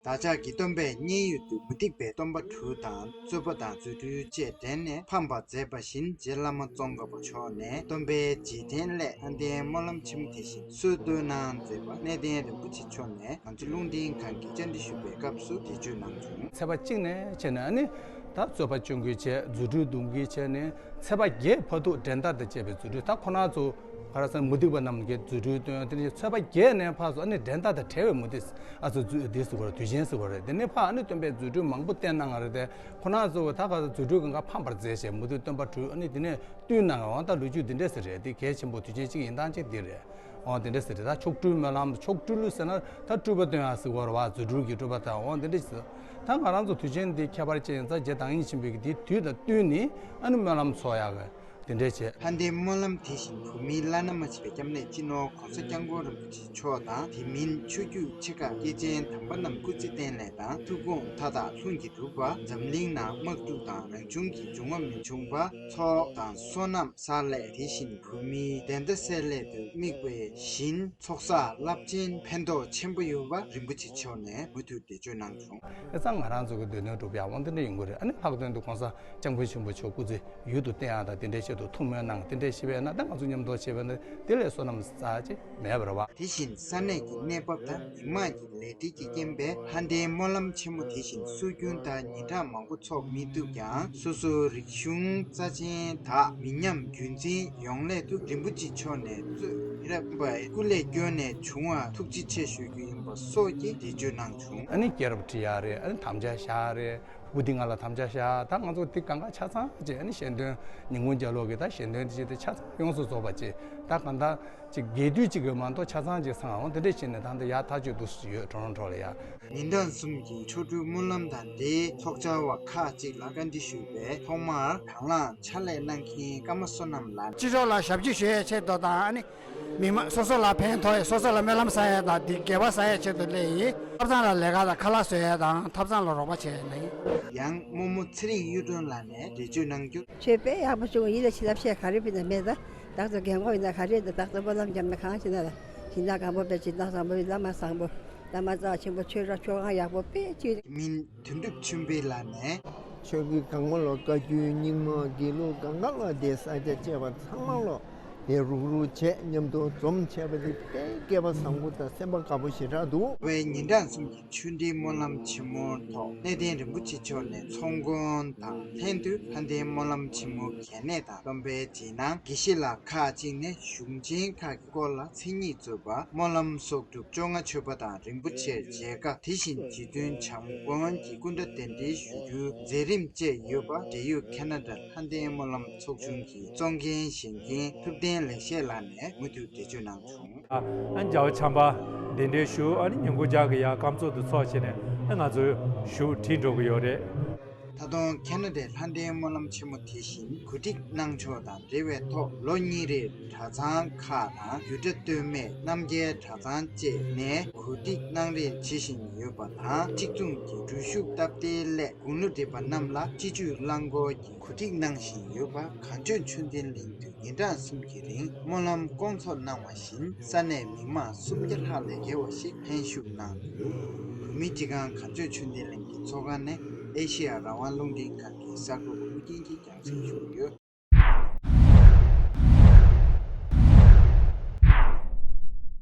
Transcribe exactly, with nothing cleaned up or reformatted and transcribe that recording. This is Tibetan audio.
བདག་ཅག་གི་སྟོན་པས་མཉན་ཡོད་དུས་མུ་སྟེགས་པའི་སྟོན་པ་དྲུག་དང་རྩོད་པ་དང་རྫུ་འཕྲུལ་བཅས་འགྲན་ནས་ཕམ་པར་མཛད་པ་བཞིན། རྗེ་བླ་མ་ཙོང་ཁ་པ་མཆོག་ནས་སྟོན་པའི་རྗེས་དྲན་སླད་ལྷ་ལྡན་སྨོན་ལམ་ཆེན་མོ་དེ་བཞིན་སྲོལ་གཏོད་གནང་མཛད་པ་གནས་བརྟན་རིན་པོ་ཆེ་མཆོག་ནས་ང་ཚོ་རླུང་འཕྲིན་ཁང་གིས་བཅར་འདྲི་ཞུས་པའི་སྐབས་སུ་འགྲེལ་བརྗོད་གནང་བྱུང་། ཚེས་པ་གཅིག་ནས་བྱས་ནས་ཨ་ནི་ད་རྩོད་པ་གཅོད་འགོད་བྱས། རྫུ་འཕྲུལ་རྡུང་གིས་བྱས་ནས་ཚེས་པ་བརྒྱད་བར་དུ་འགྲན་ཟླ་དང་བཅས་པའི་རྫུ་འཕྲུལ། ད་ཁོ་ན་ཚོ་ག་རེ་ཟེར་མུ་སྟེགས་པ་རྣམས་ཀྱིས་རྫུ་འཕྲུལ་སྟོན། དེ་ནས་ཚེས་པ་བརྒྱད་ནས་ཕར་ཚུར་ཨ་ནི་འགྲན་ཟླ་དང་བྲལ་བའི་མུ་སྟེགས། ཨ་ཚོ་རྫུ་འདི་ཟེར་བ་རེད། དུས་ཆེན་ཟེར་བ་རེད། དེ་ནས་ཕར་ཨ་ནི་སྟོན་པས་རྫུ་འཕྲུལ་མང་པོ་བསྟན་གནང་བ་རེད་དེ། ཁོ་ན་ཚོ་ད་ག་རྫུ་འཕྲུལ་གང་ག་ཕམ་པར་མཛད་བྱས། མུ་སྟེགས་སྟོན་པ་དྲུག་ཨ་ནི་དེ་ནས་བཏུལ་གནང་བའི་དབང་ཐང་ལོ་རྒྱུས་འདི་འདྲས་ཟེར་རེད། དེ་གལ་ཆེན་པོ་དུས་ཆེན་གཅིག་ཡིན་སྟངས་གཅིག་འདི་རེད། འོ་དེ་འདྲས་ཟེར་རེད། ད་མཆོག་སྤྲུལ་སྨོན་ལམ། མཆོག་སྤྲུལ་ཟེར་ན་ད་སྤྲུལ་པ་སྟོན་ཡ་ཟེར་བ་རེད་བ། རྫུ་འཕྲུལ་གྱི་སྤྲུལ་པ་དང་འོ་དེ་འདྲས་ཟེར། ད་ང་རང་ཚོ་དུས་ཆེན་འདི་ཁྱད་པར་ཅན་ཡིན་ཙང་རྗེ་བདག་ཉིད་ཆེན་པོས་ཀྱི་དེའི་དུས་དང་བསྟུན་ནས་ཨ་ནི་སྨོན་ལམ་ཚོགས་ཡག་གི་དེ་འདྲས་བྱས། ལྷ་ལྡན་སྨོན་ལམ་དེ་བཞིན་བོད་མིའི་བླ་ན་མ་མཆིས་པའི་སྐྱབས་གནས་སྤྱི་ནོར་༸གོང་ས་༸སྐྱབས་མགོན་རིན་པོ་ཆེ་མཆོག་དང་དེ་མིན་ཆོས་བརྒྱུད་ཆེ་ཁག་སྐྱེས་ཆེན་དམ་པ་རྣམས་སྐུ་ཚེ་བརྟན་ལེགས་དང་ཐུགས་དགོངས་མཐའ་དག་ལྷུན་གྱིས་གྲུབ་པ། འཛམ་གླིང་ནང་དམག་འཁྲུག་དང་རང་བྱུང་གི་འབྱུང་བ་མི་འབྱུང་བ། ཚོགས་དང་བསོད་ནམས་བསགས་སླད་དེ་བཞིན་བོད་མིའི་བདེན་མཐའ་གསལ་སླད་དུ་དམིགས་པའི་བཞིན་ཚོགས་བསགས་རླབས་ཆེན་ཕན་ཐོགས་ཆེན་པོ་ཡོད་པ་རིན་པོ་ཆེ་མཆོག་ནས་མུ་མཐུད་འགྲེལ་བརྗོད་གནང་བྱུང་། དེ་ཙང་ང་རང་ཚོ་གི་སྡེ་སྣོད་སྒྲུབ་ཡག་དབང་དེ་འདྲ་ཡོང་གི་རེད། ཨ་ནི་ལྷག་དོན་དུ་༸གོང་ས་༸སྐྱབས་མགོན་ཆེན་པོ་མཆོག་སྐུ་ཚེ་ཡུན་དུ་བརྟན་ཡག་དང་དེ་འདྲའི་ཆེད་དུ་ཐུགས་སྨོན་གནང་། དེ་འདྲའི་ཞེས་པས་ན་ད་ང་ཚོ་མཉམ་དུ་བྱས་པས་ན་དེ་ལས་བསོད་ནམས་རྩ་ཆེ་མེད་པ་རེད་བ། དེ་བཞིན་ས་གནས་ཀྱི་གནས་བབ་དང་མི་མང་གི་ལས་འབྲེལ་གྱི་རྐྱེན་པས་ལྷ་ལྡན་སྨོན་ལམ་ཆེན་མོ་དེ་བཞིན་སྲོལ་རྒྱུན་ལྟར་ཉིན་གྲངས་མང་པོ་ཚོགས་མི་ཐུབ་ཀྱང་། སོ་སོའི་རིག་གཞུང་རྩ་ཆེན་དག་མི་ཉམས་རྒྱུན་འཛིན་ཡོང་སླད་དུ་རིན་པོ་ཆེ་མཆོག་ནས་གཙོས་རབ་པ་སྐུ་ལས་བསྐྱོན་ནས་བྱུང་བར་ཐུགས་རྗེ་ཆེ་ཞུ་རྒྱུ་ཡིན་པ་སོགས་ཀྱི་འགྲེལ་བརྗོད་གནང་བྱུང་། ཨ་ནི་སྐྱེས་རབས་ཁྲིད་ཡག་རེད། ཨ་ནི་དམ་བཅའ་བཞག་རེད། སྐུ་དེ་ང་ལ་དམ་བཅའ་བཞག་ད་ང་ཚོ་དེ་གང་ག་ཆ་ཚང་བྱས། ཨ་ནི་ཞལ་འདོན་ཉིན་གུང་རྒྱབ་ལོགས་ཀྱི་ད་ཞལ་འདོན་དེ་བྱས་ཏེ་ཆ་ཚང་ཡོངས་སུ་རྫོགས་པ་བྱས། ད་གང་ལྟར་ཅིག་རྒྱས་བསྡུས་ཅིག་གི་མ་གཏོགས་ཆ་ཚང་ཅིག་ཚང་འོང་དེ་འདྲས་བྱས་ནས་ད་ལྟ་ཡག་ཐག་ཆོད་འདུག་ཡོད། ཀྲོ་རོན་ཀྲོ་ལ་ཡ། ཉིན་གྲངས་གསུམ་གྱི་མཆོག་སྤྲུལ་སྨོན་ལམ་དང་འབྲེལ་ཚོགས་བཅར་བ་ཁག་ཅིག་ལ་བཀའ་འདྲི་ཞུས་པས། ཐོག་མར་དང་བླངས་ཕྱག་ལས་གནང་མཁན་ཀརྨ་བསོད་ནམས་ལགས། སྤྱི་ཚོགས་ལ་ཞབས་ཕྱི་ཞུ་ཡའི་ཆེད་དུ་དང་། ཨ་ནི་མི་མང་སོ་སོ་ལ་ཕན་ཐོགས་ཡ། སོ་སོ་ལ་སྨོན་ལམ་བསགས་ཡ་དང་དེ་དགེ་བ་བསགས་ཡའི་ཆེད་དུ་སླེབས་ཡིན། ཐབ་ཚང་ལ་ལས་ཀ་དང་ཁ་ལག་བཟོ་ཡ་དང་ཐབ་ཚང་ལ་རོགས་པ་བྱས་ཡ་ལ་ཡིན། ཡང་རྨོ་མོ་ཚེ་རིང་གཡུ་སྒྲོན་ལགས་ནས་འགྲེལ་བརྗོད་གནང་རྒྱུ། ཆོས་དཔེ་ཡག་པོ་བྱུང་། ཡིད་ལ་ཆེས་ལབ་བཤད་ག་རེ་ཕི་ན་མེད་ད། བདག་ཚོ་རྒན་གོག་ཡིན་ན་ག་རེ་ད། བདག་ཚོ་སྨོན་ལམ་བརྒྱབ་ན་གང་བྱེད་ན་ལ། སྦྱིན་བདག་སྒམ་པོ་པའི་སྦྱིན་བདག་བཟང་པོ་ཡིན། བླ་མ་བཟང་པོ། བླ་མ་རྩ་ཆེན་པོ། ཆོས་ར་ཆོས་ཁང་ཡག་པོ་དཔེ་ཅིག་མིན་དོན་གྲུབ་ཆོས་འཕེལ་ལགས་ནས། ཆོས་ཀྱི་སྒང་མོ་ལ་བཀའ་བརྒྱུད་རྙིང་མ་དགེ་ལུགས་སྒང་ག་ལ་དེ་ས་སྐྱ་བཅས་པ་ཚང་མ་ལ་དེ་རུག་རུག་བྱས་མཉམ་དུ་འཛོམས་བྱས་པ་དེ་དཔེ་སྐལ་བ་བཟང་པོ་དང་སེམས་པ་དགའ་པོ་ཞེ་དྲག་འདུག་བའི་ཉིན་གྲངས་གསུམ་གྱི་ཆོས་འབྲེལ་སྨོན་ལམ་ཆེན་མོའི་ཐོག་གནས་བརྟན་རིན་པོ་ཆེ་མཆོག་ནས་ཚོགས་མགོན་དང་ལྷན་དུ་ལྷ་ལྡན་སྨོན་ལམ་ཆེན་མོ་གལ་གནད་དང་སྟོན་པའི་རྗེས་གནང་དགེ་བཤེས་ལགས་ཁག་ཅིག་ནས་གཞུང་ཆེན་ཁག་གི་སྐོར་ལ་མཚན་ཉིད་གཙོས་པ་སྨོན་ལམ་གསོག་སྒྲུབ་བཅོ་ལྔ་མཆོད་པ་དང་རིན་པོ་ཆེར་མཇལ་ཁ། དེ་བཞིན་རྗེ་བཙུན་བྱམས་མགོན་གྱི་སྐུ་འདྲ་གདན་འདྲེན་ཞུ་རྒྱུའི་མཛད་རིམ་བཅས་ཡོད་པ་འབྲེལ་ཡོད་ཁ་ན་ཌ་ལྷ་ལྡན་སྨོན་ལམ་ཚོགས་ཆུང་གི་གཙོ་འགན་བཞེས་མཁན་ཐུབ་བསྟན་ལེགས་བཤད་ལགས་ནས་མུ་མཐུད་འགྲེལ་བརྗོད་གནང་བྱུང་། ཨ་ནི་རྒྱལ་བ་བྱམས་པ་གདན་འདྲེན་ཞུ། ཨ་ནི་ཉིན་གུང་ཇ་གི་ཡ་སྐམ་ཚོགས་དུ་ཚོགས་བྱས་ནས་ཨ་ང་ཚོ་བཞུགས་ཁྲིད་འགྲོ་གི་ཡོད་རེད། ད་དུང་ཁ་ན་ཌའི་ལྷ་ལྡན་སྨོན་ལམ་ཆེན་མོ་དེ་བཞིན་གོ་སྒྲིག་གནང་ཕྱོགས་དང་འབྲེལ་བའི་ཐོག་ལོ་གཉིས་རེར་གྲྭ་ཚང་ཁག་དང་རྒྱུད་གྲྭ་སྟོད་སྨད་རྣམ་རྒྱལ་གྲྭ་ཚང་བཅས་ནས་གོ་སྒྲིག་གནང་རེས་བྱེད་བཞིན་ཡོད་པ་དང་། གཅིག་མཚུངས་ཀྱི་སྒྲུབ་བཞུགས་སྟབས་བདེའི་སླད་དགུང་ལོ་བགྲེས་པ་རྣམས་ལ་སྤྱི་སྤྱོད་རླངས་འཁོར་གྱི་གོ་སྒྲིག་གནང་བཞིན་ཡོད་པ། གངས་ལྗོངས་ཆོས་ལྡན་གླིང་དུ་ཉིན་གྲངས་གསུམ་གྱི་རིང་སྨོན་ལམ་སྐོང་ཚོགས་གནང་བ་བཞིན་ས་གནས་མི་མང་སུམ་བརྒྱ་ལྷག་ལས་བརྒལ་བ་ཞིག་ལྷན་ཞུགས་གནང་འདུག་བོད་མིའི་སྒྲིག་ཁང་གངས་ལྗོངས་ཆོས་ལྡན་གླིང་གི་ཚོགས་ཁང་ནས་ཨེ་ཤེ་ཡ་རང་དབང་རླུང་འཕྲིན་ཁང་གི་གསར་འགོད་པ་ཨུ་རྒྱན་གྱིས་རྒྱང་སྲིང་ཞུས་ཡོད།